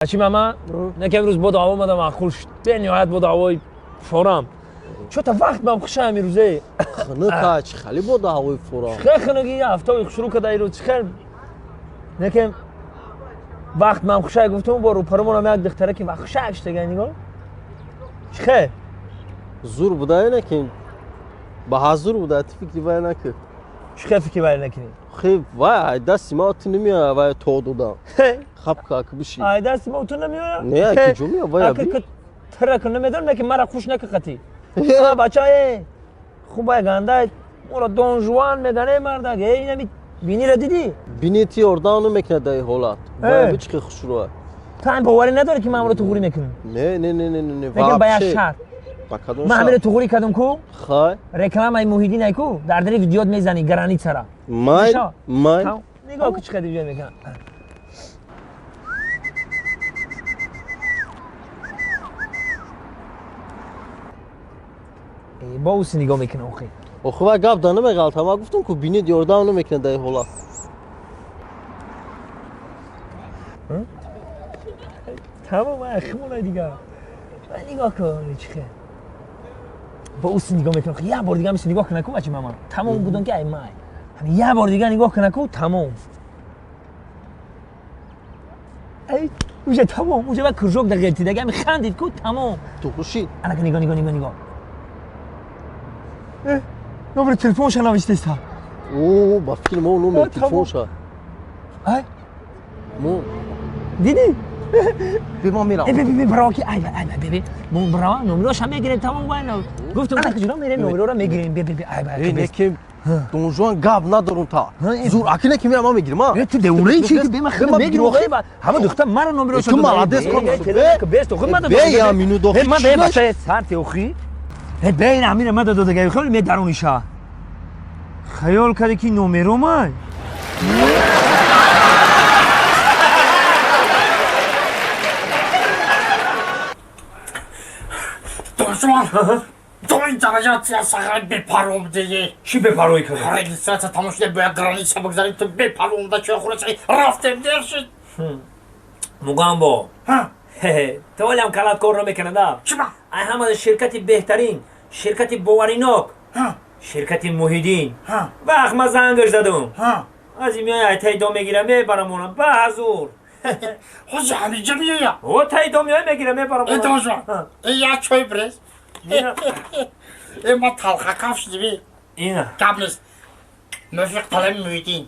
Чӣ мама? Не ки имрӯз бо даъво омадам, маъқул шуд. Бениҳоят бо даъвои форам. Чо та вақт мам хушам имрӯзе. Хунука чӣ хеле бо даъвои форам. Хе хунуки ҳафтаи шурӯъ карда ирӯз чӣ хел. Не ки вақт мам хушай гуфтум бо рӯпаромонам як духтара ки вақт хушай шудага нигоҳ. Чӣ хел? Зур буда не ки ба ҳазур буда ту фикри вай накун. Чӣ хел фикри вай накунӣ? Хе вай ай дасти ма ту намеояд вай то додам. Хап как биши. Ай дасти ма ту намеояд? Не, ки ҷо меояд вай аби. Тара кун намедонам, не ки мара хуш нака қатӣ. Бача э хубай гандай моро Дон Жуан меган э мардак э инами бинира дидӣ? Бини ти ёрдам намекунад дар ин ҳолат. Вай чӣ хел хушрӯа. Ту ҳам боварӣ надорӣ ки ман амро туғурӣ мекунам? Не, не, не, не, не, Лекин ба як шарт. Ба кадом Ман ҳамиро туғурӣ кардам ку? Хай. Рекламаи Муҳиддин ай ку? Дар дари видеот мезанӣ границара. Май, май. Нигоҳ ку чӣ қадр видео мекунам. Бо уси нигоҳ мекунам охи. Охи вай гап да намеғалта. Ман гуфтам ку бинид ёрдам намекунад дар ин ҳолат. Тамом ахмона дигар. Нигоҳ кун чӣ хел. Бо уси нигоҳ мекунам. Як бор дига мисли нигоҳ кунам ку бачи мама. Тамом будам ки ай май. Як бор дига нигоҳ кунам ку тамом. Ай уже тамом, уже ба кружок да ғелтидаги ами хандид ку тамом. Ту хуши. Анака нигоҳ нигоҳ нигоҳ нигоҳ. Номери телефонша навиштеста. О, ба фикри мо номери телефонша. Ай? Мо. Дидӣ? Бе ман мерам. Бе бе браво ки ай ай бе бе. Мо браво номероша мегирем тамом вай. Гуфтам так ҷура мерем номерора мегирем. Бе бе бе ай ай. Не ки Дон Жуан гап надорум та. Зур аки не ки мерам ман мегирам а. Ту девонаи чи бе ман худам мегирам охи. Ҳама духта мара номероша. Ту молодец кор. Бес ту худ мада. Бе я минут охи. Ман бе бача сарти охи. Бе ин амира мада додага хел медарониша. Хаёл карди ки номеромай. Дон Жуан, то ин дараҷа ти аз сахара бепарво будеи. Чӣ бепарвоӣ кардам? Регистрация тамом шуда, бояд граница бигзарем, ту бепарво омада чой хӯра рафтем, дер шуд. Мугамбо. Ту ҳолиам калат кор намекунада? Чиба? Ай ҳама ширкати беҳтарин, ширкати боваринок, ширкати Муҳиддин. Вақт ман зангаш задум. Аз ин меоя ай таи дом мегирам, мебарам она ба ҳазур. Ҳозир ҳаминҷа меоя? О, таи дом меоя, мегирам, мебарам. Э, Дон Жуан, э, як чой бирез. Э, ман талхакав шудиби. Ина. Гап нест. Муфиқ талаби Муҳиддин.